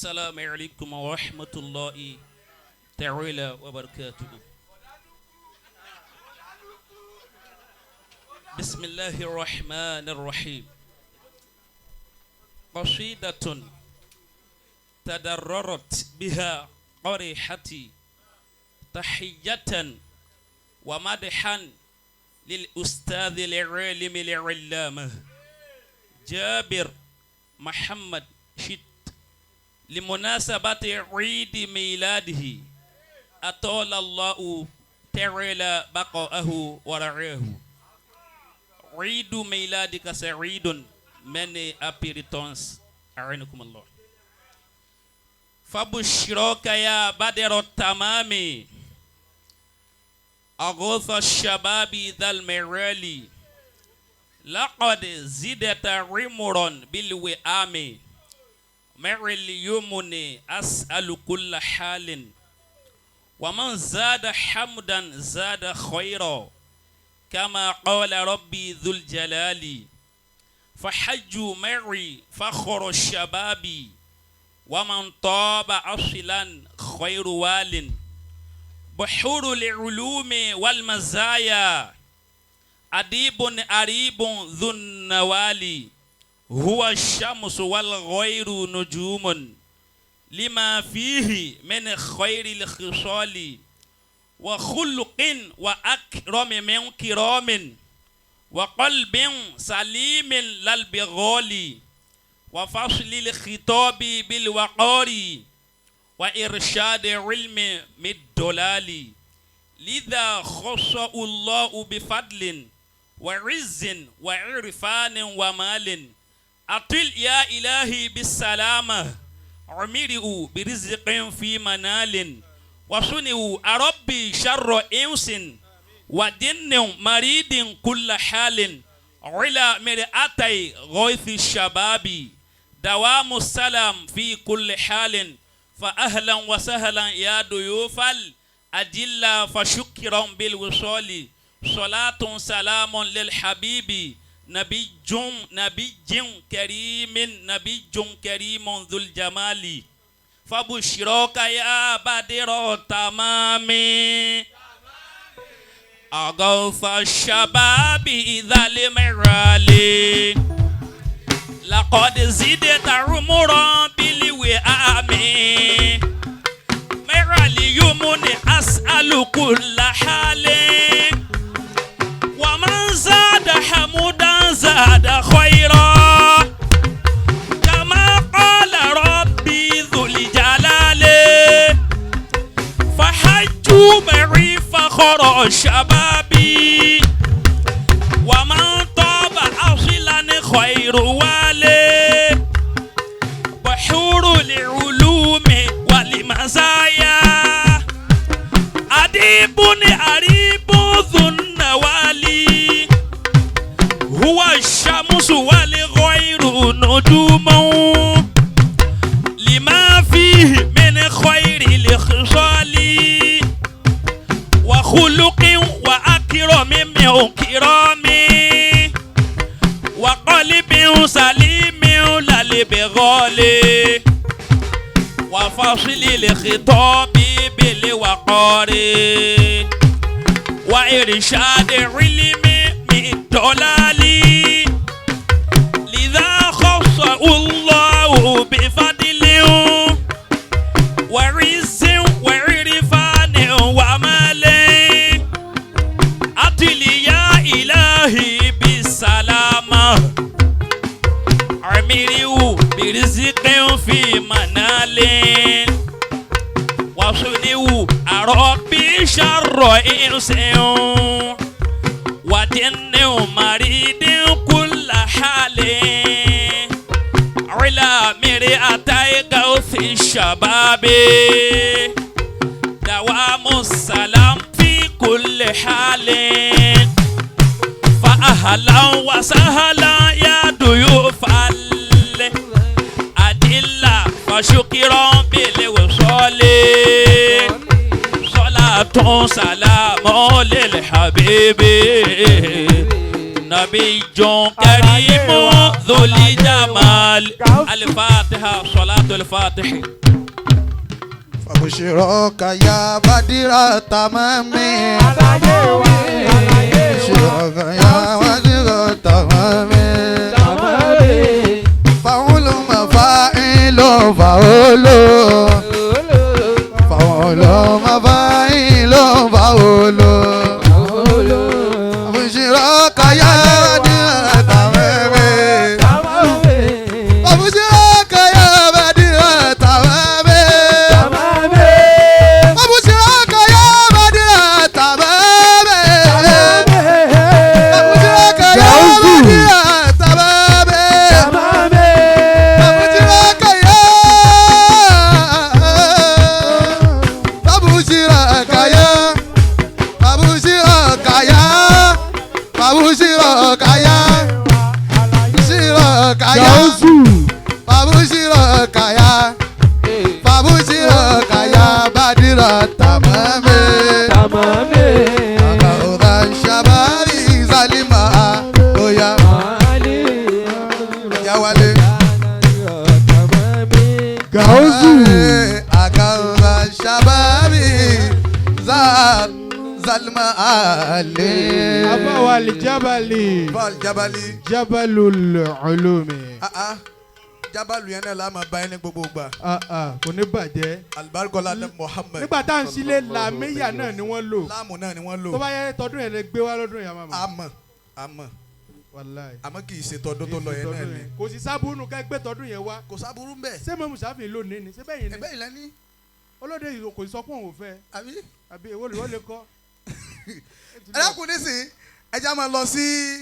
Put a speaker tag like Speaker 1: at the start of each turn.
Speaker 1: السلام عليكم ورحمة الله تعالى وبركاته. بسم الله الرحمن الرحيم. قصيدة تدررت بها قريحتي تحية ومدحا للأستاذ العالم العلامة جابر محمد شت لمناسبة عيد ميلاده، أطال الله تعالى بقاءه ورعاه. عيد ميلادك سعيد، many happy returns. أعينكم الله. فبشراك يا بدر التمام، أغوث الشباب ذا المرالي، لقد زدت عمرا بالوئام، مع اليمن أسأل كل حال، ومن زاد حمدا زاد خيرا، كما قال ربي ذو الجلال. فحجوا معي فخر الشباب، ومن طاب أصلا خير وال. بحور العلوم والمزايا، أديب أريب ذو النوال، هو الشمس والغير نجوم، لما فيه من خير الخصال، وخلق وأكرم من كرام، وقلب سليم للبغال، وفصل الخطاب بالوقار، وإرشاد علم من الضلال. لذا خص الله بفضل وعز وعرفان ومال. أطل يا إلهي بالسلامة، عمره برزق في منال، وصنعوا أربي شر إنس ودين مريد كل حال، على مرآتي غيث الشباب، دوام السلام في كل حال. فأهلا وسهلا يا ضيوف الأجلة، فشكرا بالوصال. صلاة سلام للحبيب نبي نبي كريم، نبي كريم ذو الجمال. فبشراك يا بدر التمام، أغوث الشباب إذا المرالي، لقد زدت عمرا بالوئام، مرالي يمن أسأل كل حال، ومن زاد حمدا زاد خيرا، كما قال ربي ذو الجلال. فحجوا معي فخر الشباب، ومن طاب أصلا خير والي. بحور العلوم والمزايا، أديب أريب ذو النوالي، هو الشمس والغير نجوم، لما فيه من خير الخصال، وخلق وأكرم من كرام، وقلب سليم للبغال، وفصل الخطاب بالوقار، وإرشاد علم من الضلال. لذا خص الله بفضل وعز وعرفان ومال. أطل يا إلهي بالسلامة، عمري برزق في منال، وصنعوا أربي شر إنس ودين مريد كل حال، على مرآتي غوث الشباب، دوام السلام في كل حال. فأهلا وسهلا يا ضيوف الأدلة، فشكرا بالوصال. صلاة سلام للحبيب نبي كريم ذو الجمال. الفاتحة صلاة الفاتح.
Speaker 2: فبشرك يا بدر التمام. بشرك يا بدر التمام. فعول مفاعل فعول فعول مفاعل فعول. فبشرك يا بدر التمام. فبشرك يا بدر التمام. فبشرك يا بدر التمام. فبشرك يا بدر التمام. فبشرك يا فبشرك يا فبشرك يا فبشرك يا فبشرك يا فبشرك يا فبشرك يا بدر التمام. أغاظ الشباب زلمة oya Yawale.
Speaker 3: Gauzu.
Speaker 2: أغاظ الشباب زلمة علي.
Speaker 3: Abawa alijabali.
Speaker 2: Bal Jabali.
Speaker 3: Jabalul ulumi.
Speaker 2: Ah ah. Jabalu yẹn náà la máa bá yín ní gbogbo ìgbà.
Speaker 3: Ah ah, kò ní bàjẹ́.
Speaker 2: Alibarikola ní Muhammed.
Speaker 3: Nígbà tá à ń sílé làmíyà náà ni wọ́n lò.
Speaker 2: Láàmù náà ni wọ́n lò.
Speaker 3: Tó bá yẹ tọdún yẹn lè gbé wá lọ́dún yẹn máa mọ̀.
Speaker 2: Àmọ́ àmọ́
Speaker 3: Wàláì.
Speaker 2: àmọ́ kì í ṣe tọdún tó lọ yẹn náà ni.
Speaker 3: Kò sí sábúnú ká gbé tọdún yẹn wá.
Speaker 2: Kò sábúrú ń bẹ̀.
Speaker 3: Ṣé mọ̀mú sáfì lónìí ni? Ṣé bẹ́ẹ̀ yìí ni?
Speaker 2: Ẹ̀bẹ́ ìlẹ́ni.
Speaker 3: Olóde yìí kò sọ pé òun ò fẹ́.
Speaker 2: Àbí?
Speaker 3: Àbí èwo lè wọ́n lè kọ́.
Speaker 2: Ẹ dákun nísìnyí, ẹ já máa lọ sí.